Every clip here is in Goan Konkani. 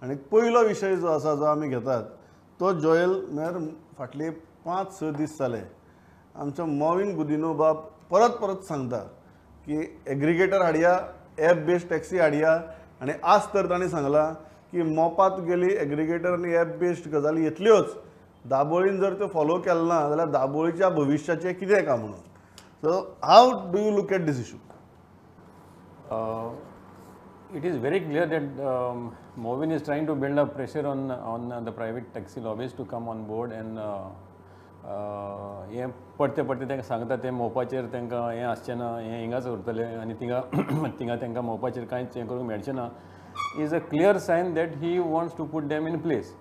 आनी पयलो विशय जो आसा जो आमी घेतात तो जोएल म्हळ्यार फाटले 5-6 दीस जाले आमचो मॉविन गुदिन्हो बाब परत परत सांगता की एग्रिगेटर हाडया, एप बेस्ड टॅक्सी हाडया. आनी आज तर तांणी सांगलां की मोपा तुगेली एग्रिगेटर आनी एप बेस्ड गजाली येतल्योच, दाबोळीन जर त्यो फॉलो केलें ना जाल्यार दाबोळीच्या भविश्याचें कितें काय म्हणून. So how do you look at this issue? It is very clear that Mauvin is trying to build up pressure on the private taxi lobbies to come on board and हें परते परते तांकां सांगता ते मोपाचेर तांकां हें आसचें ना, हें हिंगाच उरतलें आनी थिंगा थिंगा तांकां मोपाचेर कांयच हें करूंक मेळचें ना, is a clear sign that he wants to put them in place.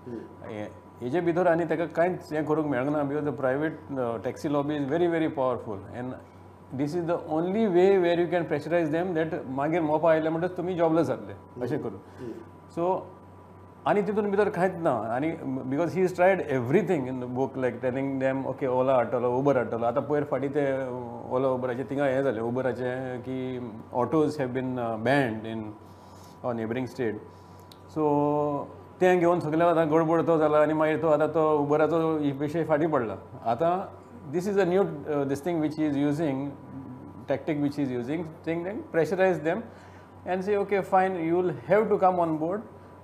हेजे भितर आनी ताका कांयच हें करूंक मेळना because the private taxi lobby is very very powerful and this is the only way where you can pressurise them that मागीर मोपा आयले म्हणटच तुमी जॉबलेस जातले अशें करून. सो आनी तितून भितर कांयच ना. आनी because he is tried everything in the book like telling them okay Ola हाडटलो, उबर हाडटलो. आतां पयर फाटीं ते ओला उबराचें थिंगा हें जालें उबराचें की autos have been banned in our neighbouring state. So तें घेवन सगळें आतां गडबड तो जाला आनी मागीर तो आतां तो उबराचो विशय फाटीं पडला. आतां this is a new this thing which is using, tactic which is using, thing then pressurise them and say okay fine, you will have to come on board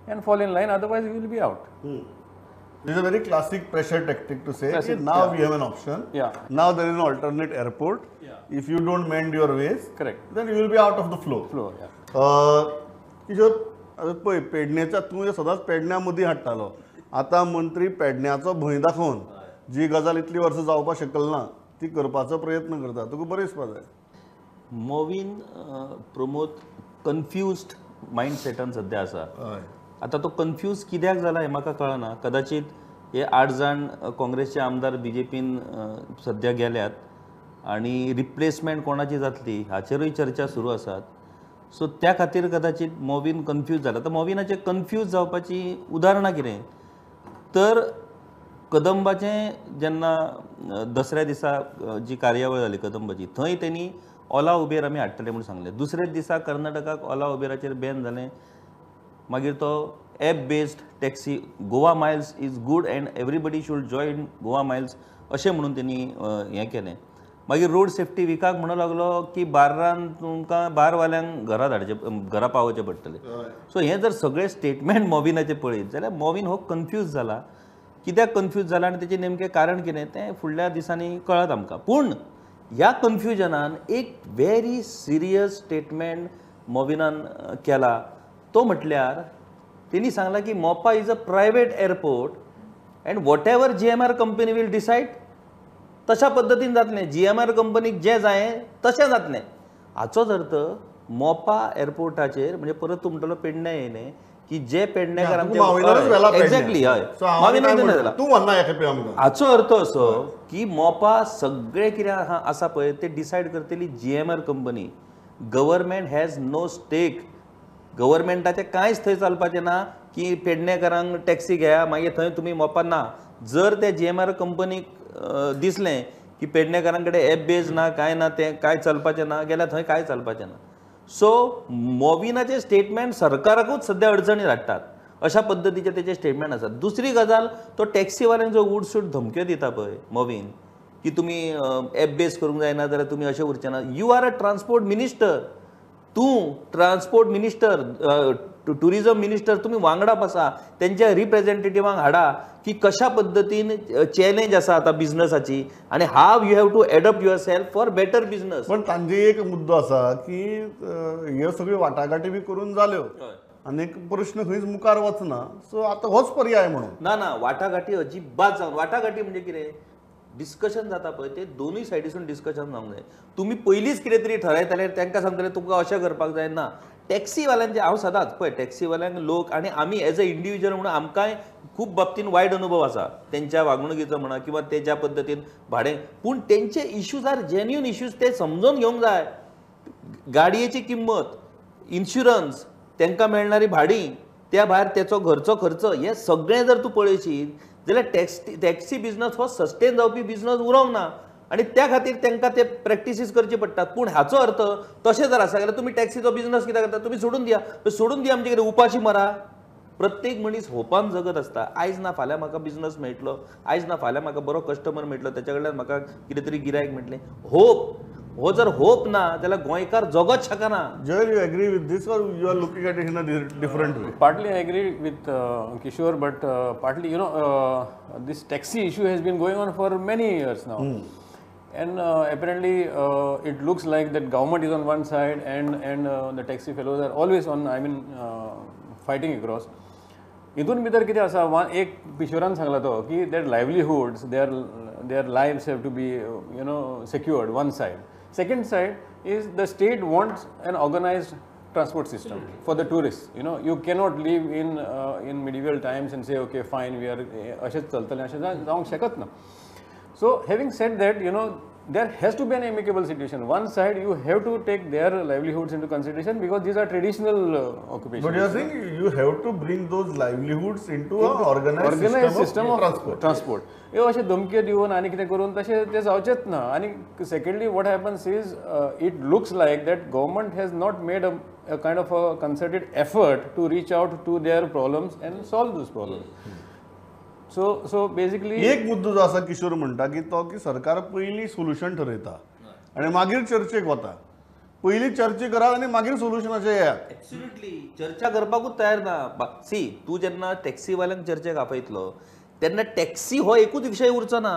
and fall in line, otherwise you will be out. This is a very classic pressure tactic to say, classic, okay, now we have an option. Yeah. Now there is an alternate airport. Yeah. If you don't mend your ways, correct, then you will be out of the flow. Flow, yeah. Kishore, पळय पेडण्याचा तूं सदांच पेडण्या मदीं हाडटालो, आतां मंत्री पेडण्याचो भंय दाखोवन जी गजाल इतली वर्सां जावपाक शकल ना ती करपाचो प्रयत्न करता, तुका बरें दिसपा जाय. मॉविन प्रमोद कन्फ्युज्ड मायंडसेटान सद्या आसा. आतां तो कन्फ्यूज कित्याक जाला हें म्हाका कळना. कदाचित हे 8 जाण काँग्रेसचे आमदार बीजेपीन सद्या गेल्यात आनी रिप्लेसमेंट कोणाची जातली हाचेरूय चर्चा सुरू आसात. सो त्या खातीर कदाचित मॉविन कन्फ्यूज जाला. आतां मॉविनाचें कन्फ्यूज जावपाची उदाहरणां कितें तर कदंबाचें जेन्ना दसऱ्या दिसा जी कार्यावळ जाली कदंबाची थंय तेणी ओला उबेर आमी हाडटले म्हूण सांगलें. दुसऱ्याच दिसा कर्नाटकाक ओला उबेराचेर बॅन जालें. मागीर तो app based taxi Goa Miles is good and everybody should join Goa Miles अशें म्हणून तेणी हें केलें. मागीर रोड सेफ्टी विकाक म्हणूंक लागलो की बार्रान तुमकां बारवाल्यांक घरा धाडचें, घरा पावोवचें पडटलें. सो हें जर सगळें स्टेटमेंट मॉविनाचें पळयत जाल्यार मॉविन हो कन्फ्यूज जाला. कित्याक कन्फ्यूज जाला आनी तेचें नेमकें कारण कितें तें फुडल्या दिसांनी कळत आमकां. पूण ह्या कन्फ्युजनान एक व्हेरी सिरियस स्टेटमेंट मॉविनान केला. तो म्हटल्यार तेणी सांगला की Mopa is a private airport and whatever GMR company will decide तशा पद्दतीन जातलें. जीएमआर कंपनीक जें जाय तशें जातलें. हाचोच अर्थ मोपा एअरपोर्टाचेर म्हणजे परत तूं म्हणटलो पेडण्या येयलें की जे पेडणेकार आमचे एक्झॅक्टली हय मॉविनान. हाचो अर्थ असो की मोपा सगळें कितें आसा पळय ते डिसायड करतली GMR company. Government has no stake. गव्हर्मेंटाचें कांयच थंय चलपाचें ना की पेडणेकारांक टॅक्सी घेया मागीर थंय तुमी मोपा ना. जर ते जीएमआर कंपनीक दिसलें की पेडणेकारां कडेन एप बेज ना कांय ना तें कांय चलपाचें ना गेल्यार थंय कांय चलपाचें ना. सो मॉविनाचें स्टेटमेंट सरकाराकूच सद्या अडचणीर हाडटात अशा पद्दतीचें तेचें स्टेटमेंट आसा. दुसरी गजाल तो टॅक्सीवाल्यांक जो उडसूट धमक्यो दिता पळय मॉविन की तुमी एप बेज करूंक जायना जाल्यार तुमी अशें उरचें ना. You are a transport minister. तूं ट्रान्सपोर्ट मिनिस्टर, टुरिजम मिनिस्टर तुमी वांगडा बसा, तेंच्या रिप्रेझेंटेटिवांक हाडा की कशा पद्दतीन चॅलेंज आसा आतां बिझनसाची आनी how you have to adapt yourself for better business. पण तांचे एक मुद्दो आसा की ह्यो सगळ्यो वाटाघाटी बी करून जाल्यो आनी प्रश्न खंयच मुखार वचना. सो आतां होच पर्याय म्हणून ना ना वाटाघाटी अजिबात जावन वाटाघाटी म्हणजे कितें डिस्कशन जाता पळय ते दोनूय सायडीसून डिस्कशन जावंक जाय. तुमी पयलींच कितें तरी ठरयताले तांकां सांगतले तुमकां अशें करपाक जाय ना. टॅक्सीवाल्यांचे हांव सदांच पळय टॅक्सीवाल्यांक लोक आनी आमी एज अ इंडिविज्युअल म्हणून आमकांय खूब बाबतीन वायट अनुभव आसा तेंच्या वागणुकीचो म्हणा किंवा ते ज्या पद्दतीन भाडें, पूण तेंचे इश्यूज are genuine issues ते समजून घेवंक जाय. गाडयेची किंमत, इन्शुरन्स, तांकां मेळणारी भाडीं, त्या भायर तेचो घरचो खर्च, हें सगळें जर तूं पळयशीत जाल्यार टॅक्सी बिजनस हो सस्टेन जावपी बिजनस उरोंक ना आनी त्या खातीर तांकां ते प्रॅक्टिसीस करचे पडटात. पूण हाचो अर्थ तशें जर आसा जाल्यार तुमी टॅक्सीचो बिजनस कित्याक करता, तुमी सोडून दिया. सोडून दिया म्हणजे कितें उपाशी मरा? प्रत्येक मनीस होपान जगत आसता. आयज ना फाल्यां म्हाका बिजनस मेळटलो, आयज ना फाल्यां म्हाका बरो कस्टमर मेळटलो, तेच्या कडल्यान म्हाका कितें तरी गिरायक मेळटलें. होप हो जर होप ना जाल्यार गोंयकार जगत शकना. Joel, you agree with this or you are looking at it in a different way? Partly I agree with Kishore, but partly, you know, this taxi issue has been going on for many years now. And apparently it looks like that government is on one side and the taxi fellows are always on, I mean, fighting across. हितून भितर कितें आसा, एक किशोरान सांगला तो की their livelihoods, their lives have to be, you know, secured, one side. Second side is the state wants an organized transport system for the tourists. You know, you cannot live in medieval times and say, okay, fine, we are अशेंच चलतलें, अशें जावंक शकत ना. So having said that, you know, there has to be an amicable situation. One side, you have to take their livelihoods into consideration because these are traditional occupations. But you are saying you have to bring those livelihoods into an organized system of transport. हे अशें धमक्यो दिवन आनी कितें करून तशें तें जावचेंच ना. आनी secondly, what happens is it looks like that government has not made a kind of a concerted effort to reach out to their problems and solve those problems. So basically एक मुद्दो जो आसा किशोर म्हणटा की तो की सरकार पयलीं सोल्युशन ठरयता आनी मागीर चर्चेक वता. पयलीं चर्चा करात आनी मागीर सोल्युशनाचेर येयात. एब्सोल्युटली, चर्चा करपाकूच तयार ना. सी, तूं जेन्ना टॅक्सीवाल्यांक चर्चेक आपयतलो तेन्ना टॅक्सी हो एकूच विशय उरचो ना,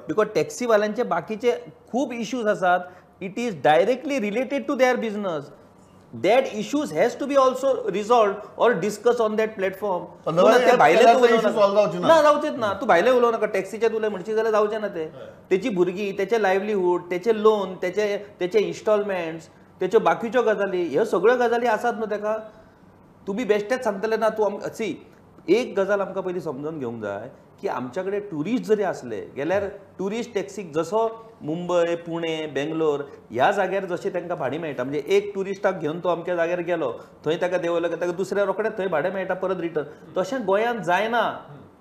because टॅक्सीवाल्यांचे बाकीचे खूब इश्यूज आसात. It is directly related to their business. That issues has to be also resolved or discussed on that platform. ना जावचेच ना. तूं भायले उलोवं नाका, टॅक्सीचे उलय म्हणशी जाल्यार जावचें ना. ते तेची भुरगीं, तेचे लायवलीहूड, तेचे लोन, तेचे इन्स्टॉलमेंट्स, तेच्यो बाकीच्यो गजाली, ह्यो सगळ्यो गजाली आसात न्हू तेका. तुमी बेश्टेच सांगतले ना. तूं सी, एक गजाल आमकां पयलीं समजून घेवंक जाय की आमच्या कडेन ट्युरिस्ट जरी आसले गेल्यार ट्युरिस्ट टॅक्सीक जसो मुंबय, पुणे, बेंगलोर ह्या जाग्यार जशें तांकां भाडें मेळटा, म्हणजे एक ट्युरिस्टाक घेवन तो अमक्या जाग्यार गेलो, थंय ताका देंवलो ताका दुसऱ्या रोखडें थंय भाडें मेळटा परत रिटर्न. तशें गोंयांत जायना.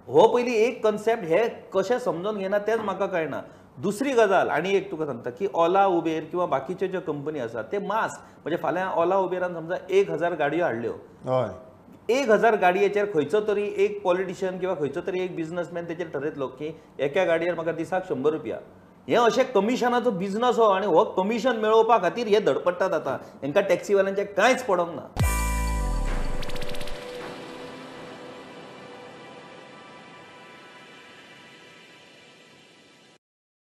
हो पयलीं एक कन्सेप्ट हे कशें समजून घेना तेंच म्हाका कळना. दुसरी गजाल आनी एक तुका सांगता की ओला, उबेर किंवा बाकीच्यो ज्यो कंपनी आसात ते मास, म्हणजे फाल्यां ओला उबेरान समजा 1000 गाडयो हाडल्यो, 1000 गाडयेचेर खंयचो तरी एक पॉलिटिशियन किंवा खंयचो तरी एक बिजनसमॅन तेचेर ठरयतलो की एका गाडयेर म्हाका दिसाक 100 रुपया. हे अशें कमिशनाचो बिजनस हो, आनी हो कमिशन मेळोवपा खातीर हे धडपडटात. आतां हेंकां टॅक्सीवाल्यांचें कांयच पडोंक ना.